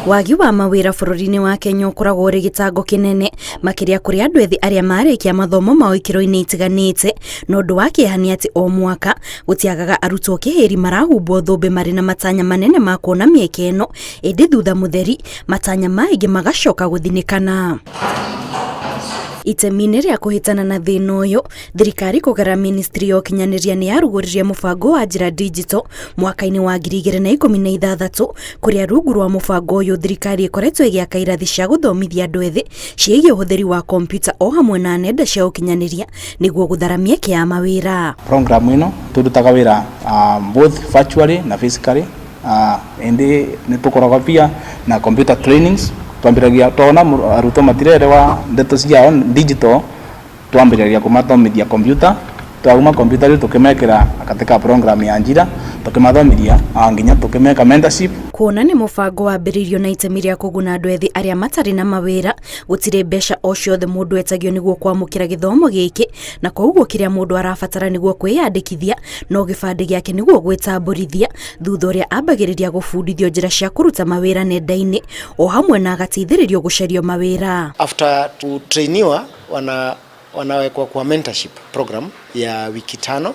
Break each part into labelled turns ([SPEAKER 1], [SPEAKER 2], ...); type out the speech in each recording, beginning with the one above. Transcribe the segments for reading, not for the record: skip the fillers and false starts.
[SPEAKER 1] Wagi wa mawĩra bũrũri-inĩ wa Kenya ũkoragwo ũrĩ gĩtango kĩnene makĩria kũrĩ andũ ethĩ arĩa marĩkia mathomo mao ikĩro-inĩ itiganĩte. Na ũndũ wa kĩeha nĩ atĩ o mwaka gũtiagaga arutwo kĩhĩri marahumbwo thũmbĩ marĩ na matanya manene ma kuona mĩeke ĩno, ĩndĩ thutha mũtheri matanya maingĩ magacoka gũthinĩkana. Itemi-inĩ rĩa kũhĩtana na thĩna ũyũ, thirikari kũgerera ministry ya ũkinyanĩria nĩ yarugũririe mũbango wa Ajira Digital mwaka-inĩ wa 2016, kũrĩa rungu rwa mũbango ũyũ thirikari ĩkoretwo ĩgĩaka irathi cia gũthomithia andũ ethĩ ciĩgiĩ ũhũthĩri wa kompiuta o hamwe na nenda cia ũkinyanĩria nĩguo gũthara mĩeke ya mawĩra.
[SPEAKER 2] Program ĩno tũrutaga wĩra both virtually na physically, ĩndĩ nĩ tũkoragwo pia na computer trainings. Twambĩrĩragia twona arutwo matirerewa ndeto cia digital, twambĩrĩragia kũmathomithia computer. Twauma computer, rĩu tũkĩmekĩra katika program ya Ajira, tũkĩmathomithia nginya tũkĩmeka mentorship.
[SPEAKER 1] Kuona nĩ mũbango wambĩrĩirio na itemi rĩa kũguna andũ ethĩ arĩa matarĩ na mawĩra, gũtirĩ mbeca o ciothe mũndũ etagio nĩguo kwamũkĩra gĩthomo gĩkĩ, na koguo kĩrĩa mũndũ arabatara nĩguo kwĩyandĩkithia no gĩbandĩ gĩake nĩguo gwĩtambũrithia, thutha ũrĩa ambagĩrĩria gũbundithio njĩra cia kũruta mawĩra nenda-inĩ o hamwe na agateithĩrĩrio gũcario mawĩra.
[SPEAKER 3] After kutrainiwa, wanawekwa kwa mentorship program ya wiki 5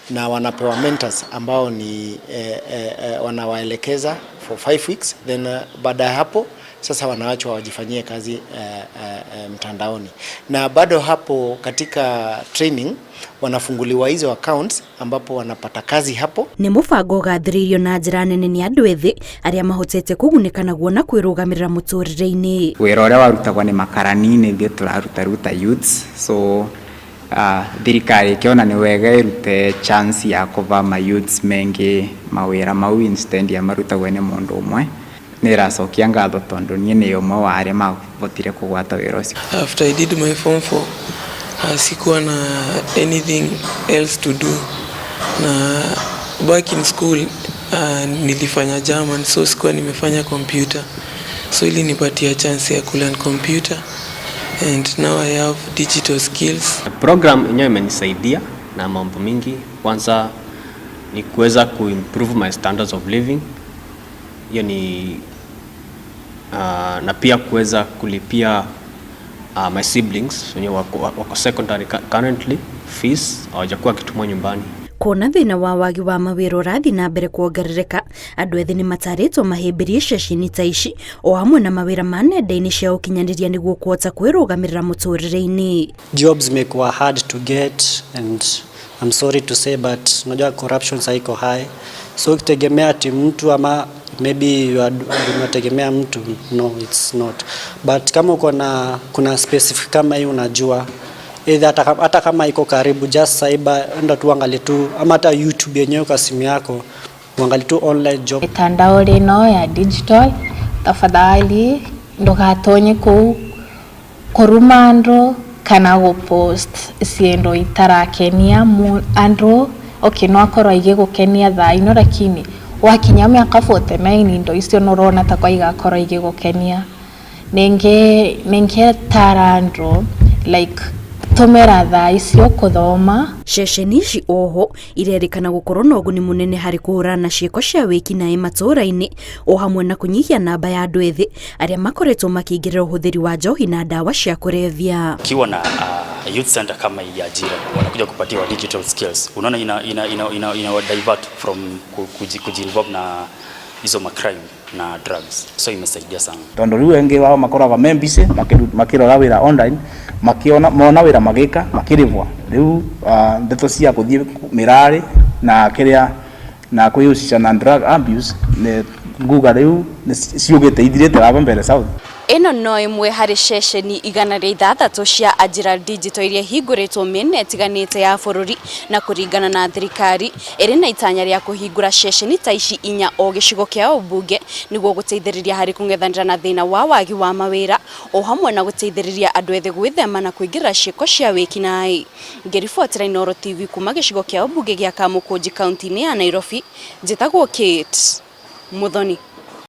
[SPEAKER 3] na wanapewa mentors ambao ni wanawaelekeza for 5 weeks. Then baada ya hapo sasa wanaachwa wajifanyie kazi mtandaoni, na bado hapo katika training wanafunguliwa hizo accounts ambapo wanapata kazi hapo.
[SPEAKER 1] Nĩ mũbango ũgathĩrĩirio na njĩra nene nĩ andũ ethĩ arĩa mahotete kũgunĩka naguo na kwĩrũgamĩrĩra mũtũrĩre-inĩ.
[SPEAKER 4] Wĩra ũrĩa warutagwo nĩ makarani nĩ ithuĩ tũraruta ruta youths, so thirikari ĩkĩona nĩ wega ĩrute chance ya kũva ma youths mengĩ mawĩra mau instead ya marutagwo nĩ mũndũ ũmwe. Nĩ ĩracokia ngatho tondũ niĩ nĩ ũmwe wa arĩa mahotire kũgwata wĩra ũcio.
[SPEAKER 5] After I did my form 4, sikuwa na anything else to do, na back in school nilifanya German, so sikuwa nimefanya computer, so ili nipatia chance ya kulearn computer and now I have digital skills.
[SPEAKER 6] Program yenyewe imenisaidia na mambo mingi. Kwanza ni kuweza kuimprove my standards of living, hiyo ni na pia kuweza kulipia my siblings wenye wako secondary currently fees, hawajakuwa wakitumwa nyumbani.
[SPEAKER 1] Kuona thĩna wa wagi wa mawĩra ũrathiĩ na mbere kuongerereka, andũ ethĩ nĩ matarĩtwo mahĩmbĩrie ceceni ta ici o hamwe na mawĩra ma nenda-inĩ cia ũkinyanĩria nĩguo kũhota kwĩrũgamĩrĩra mũtũrĩre-inĩ.
[SPEAKER 7] Jobs zimekuwa hard to get and I'm sorry to say, but unajua corruption sasa iko high, so ukitegemea ati mtu ama maybe you are unategemea mtu, no, it's not. But kama uko na kuna specific kama hii, unajua either hata kama iko karibu, just cyber, enda tu angalie tu, ama hata YouTube yenyewe kwa simu yako uangalie tu online job.
[SPEAKER 8] Mitandao ĩno ya digital, tafadhali ndugatonye kuu kuruma andu kana gupost ciendo itarakenia andu. Okay, no akorwo igigukenia thaa ino, lakini wakinya miaka 49 indo icio nurona ta kwa igakorwo igigukenia. Ningi tara andu like tumira thaa icio kuthoma.
[SPEAKER 1] Ceceni ici oho irerĩkana gũkorwo na ũguni mũnene harĩ kũhũrana na ciĩko cia wĩkinaĩ matũũra-inĩ o hamwe na kũnyihia namba ya andũ ethĩ arĩa makoretwo makĩingĩrĩra ũhũthĩri wa njohi na ndawa cia kũrebia.
[SPEAKER 9] Ukiwa na youth center kama hii ya Ajira, wanakuja kupatiwa digital skills, unaona ina divert from kuji involve na hizo macrime na drugs, so imesaidia sana.
[SPEAKER 2] Tondu riu engi wao makoragwo me busy makirora wira online, makiona mona wira magika makirivwa. Riu ndeto cia kuthie mirari na kiria na kwihusisha na drug abuse ni nguga riu ni ciugite ithirite hapa mbere south.
[SPEAKER 1] Ĩno no ĩmwe harĩ ceceni 106 cia Ajira Digital iria ihingũrĩtwo mĩena ĩtiganĩte ya bũrũri, na kũringana na thirikari ĩrĩ na itanya rĩa kũhingũra ceceni ta ici inya o gĩcigo kĩa ũmbunge nĩguo gũteithĩrĩria harĩ kũng'ethanĩra na thĩna wa wagi wa mawĩra o hamwe na gũteithĩrĩria andũ ethĩ gwĩthema na kũingĩrĩra ciĩko cia wĩkinaĩ. Ngĩribotera Inooro TV kuma gĩcigo kĩa ũmbunge gĩa Kamũkũnji, kaunti-inĩ ya Nairobi, njĩtagwo Kate Muthoni.